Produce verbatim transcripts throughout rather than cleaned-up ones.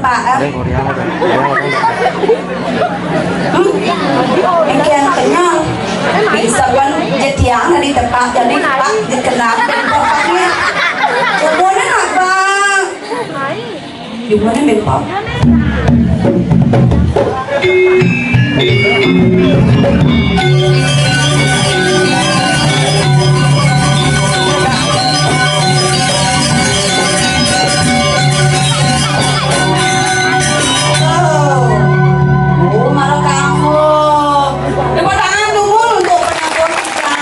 Pak, eh? Hmm? Engke yang kenyal. Bisa kan jetiang dari tempat, jadi tempat dikenal dari tempatnya. Jumbonya apa? Jumbonya memang. Oh, malah kamu. Tepuk tangan dulu untuk penonton kita.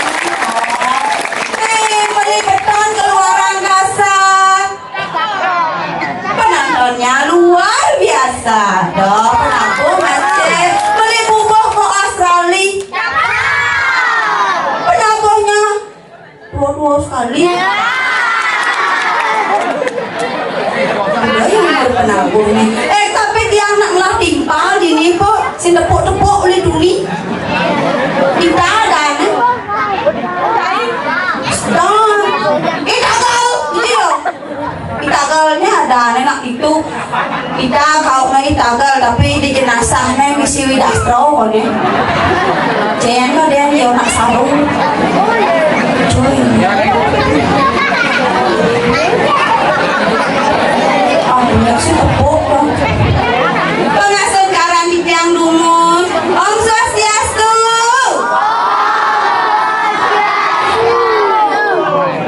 Eh, meli beton keluaran kasar. Penontonnya luar biasa. Doh, penonton masih meli bubuh ke Australia. Penontonnya dua-dua sekali. Ada yang mau penabung nih. Eh, tapi dia anak melah timpal di ni po, si tepuk-tepuk oleh tuni. Kita ada ni. Don. Eh, tak tahu. Iya. Itagal ni ada ni nak itu. Itagal, nak itagal, tapi di jenazah ni misi widastro ni. Jen lo dia ni nak sarung. Cuy. Oh, punya si tepuk lo. Pengasuh karang di tiang dumun. Om Swastiastu.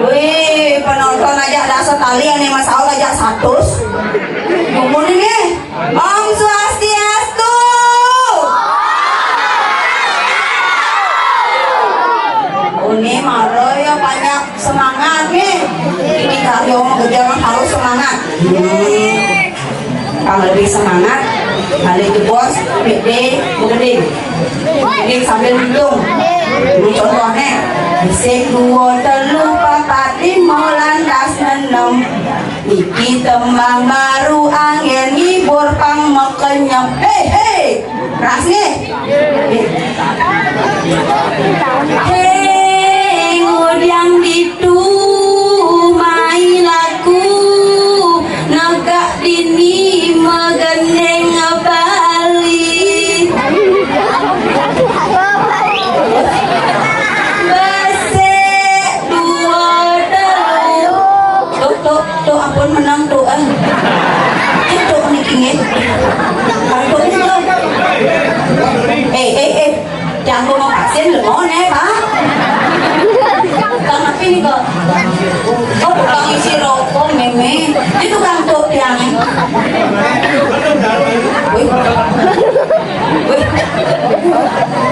Wih, penonton aja ada setali, yang lima sahur aja seratus. Dumun ini. Om Swastiastu. Ini malah ya banyak semangat nih. Ini kalau mau kerja harus semangat. Kang lebih semangat, balik ke bos, gede, gede. Ini sambil hitung. Ini contohnya, sik dua, telu, papat, lima, lantas enam. Niki tembang baru angin ngibur pang mekenyem. Hei, hei. Keras nih. Hei, ngudiang ditu, mai laku, negak dini, megendeng Bali. Besik, dua, telu. Tuk, tuk, tuk, ampun menang tuk, eh. Tuk niki nggih. Tuk niki. Eh, eh, eh. Jangan mau vaksin, lu mau nih, Pak? Kang api nih kok. Oh, tukang isi rokok, meme. Itu tukang tuk tiang. Wih. Wih.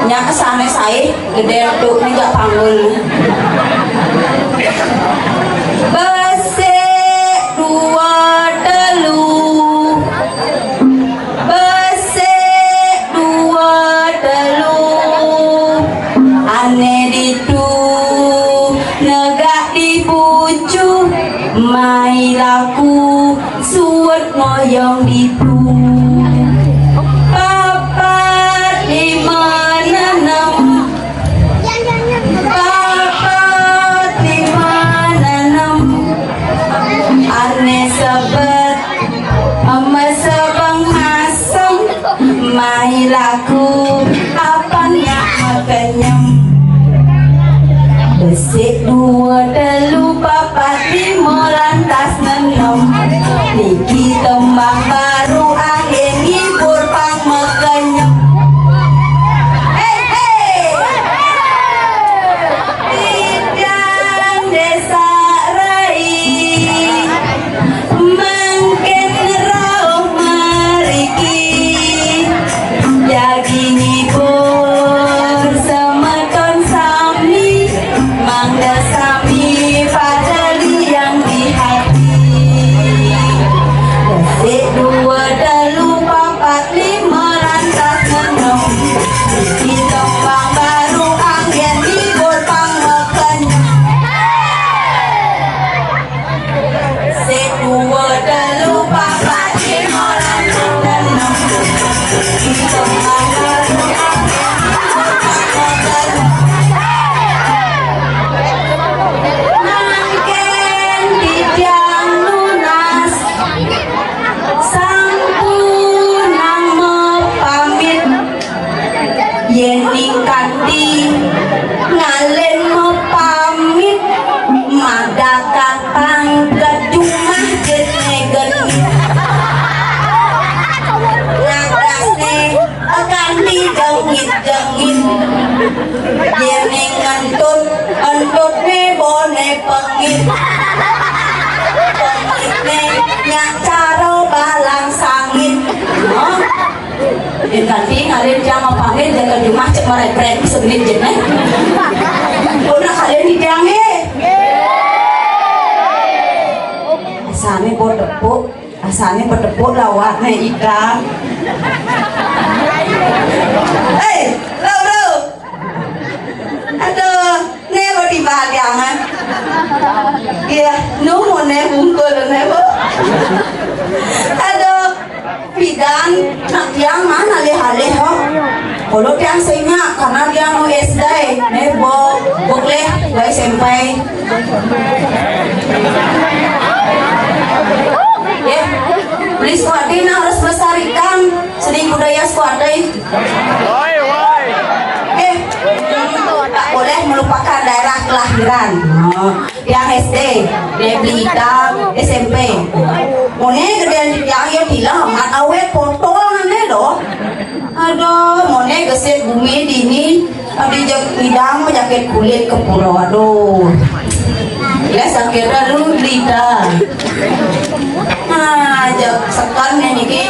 Nyak kesana saya. Gede tuk ni jak panggul. Besik dua, telu. Besik dua, telu. Ane ditu, negak di pucu, mai laku, suwet ngoyong ditu. Papat lima enam. Papat lima enam. Ane sebet, ame sebeng asem, mai laku, apan nyak mekenyem. Besik dua, telu, papat, lima, lantas enam. Niki tembang baru, Caro balang sangit. Hah? Yén ganti ngalih tiang mapamit, jaga jumah cék mareprek sebenit jén, éh. Pun kalian di tiang, éh. Asané buat tepuk, asané buat tepuk lawatné itam. Éh, lo, lo. Aduh, né lo di baliangan. Iya, nu moné bungkul né, Bu. Aduh, pidan nak tiang mana alih-alih, ho. Kalau tiang sing nyak, karena tiang mau S D, né, Bu, buk leh, gua S M P. Ya, beli sekuat ini harus melestarikan seni budaya sekuat ini. Eh, tak boleh melupakan daerah kelahiran. Oh, tiang S D, né beli itam, S M P. Moné gedéan di tiang ya tilah amat awét potol nané doh. Aduh, moné gesit bumi dini, abdi jeg ngidang penyakit kulit ke pura. Aduh. Ya sakit aduh derita. Nah, jeg sekan ya niki.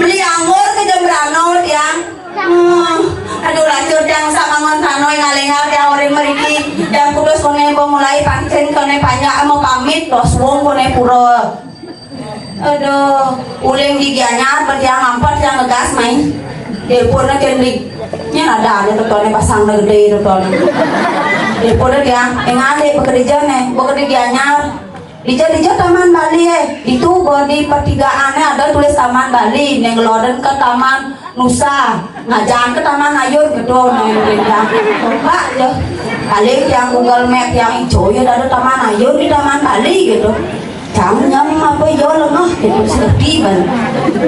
Beli anggur ke Jembrana tiang. Hmm, aduh, lacur tiang samangun tanoi ngaléngal tiang urip mriki. Tiang kutus koné bo mulai pangcén koné panjak mau pamit, tos wong koné pura. Aduh, uling di Gianyar, ba tiang ngampet tiang ngegas main. Telepon na kén di. Nya ada ada totoné pasang na gedé totoné. Telepon na tiang, énggal dé bekerja né, bekerja di Gianyar. Dija-dija Taman Bali, éh. Itu ba di pertigaan ada tulis Taman Bali, né ngeloden ke Taman Nusa, ngajan ke Taman Ayun gitu, né ngelinjang. Coba ya. Paling tiang Google Map tiang ijo ya ada Taman Ayun di Taman Bali gitu. Cang nyam apa ya lengah gitu, sedih ban.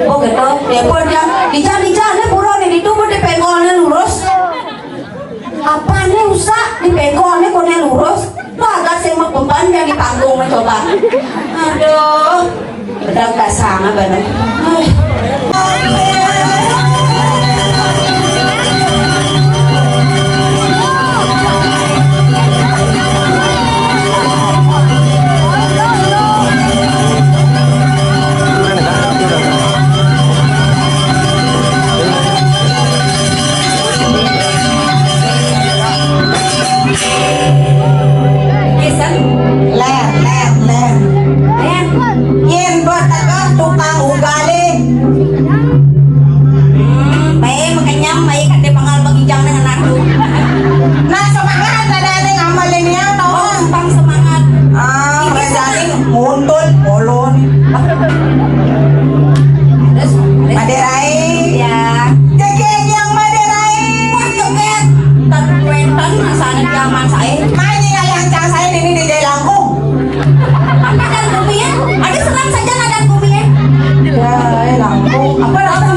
Oh gitu. Telepon tiang, dija-dija né pura né ditu, ba di penggolné lurus. Apané usah di penggolné koné lurus. Wah, agak sing mah beban yang di panggung coba. Aduh. Bedak dasar apa nih? Kisan. Ler, ler, ler. Ler. Yén buat teka tukang ugalé. Mai makenyam, mai kadé pangal bang ijang dengan aku. Nah, semangat ada ada ngamal ini ya, tolong. Tang semangat. Ah, mereka ini muntut, polon. Terus, terus. Madérai. Ya. Cekek yang Madérai. Wah, cekek. Ntar kuéntan, rasanya zaman saya. Mai nyingalih ancang saya ini di Dai Langkung. Ada kumian, ada serang saja ada kumian. Ya, eh, Langkung. Apa rasa?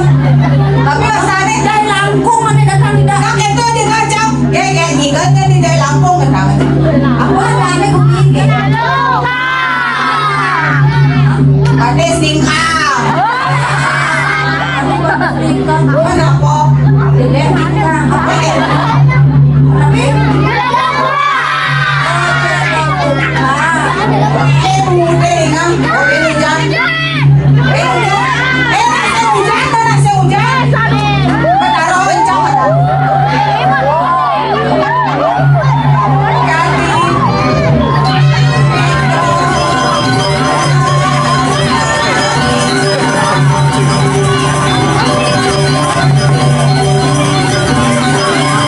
Tapi rasanya Dai Langkung mana datang tidak? Nah, itu di ngajak. Ya, ya, jika di Dai Langkung, ketawa. Apa rasanya kumian? Ate singkang. Kenapa? Apa ya?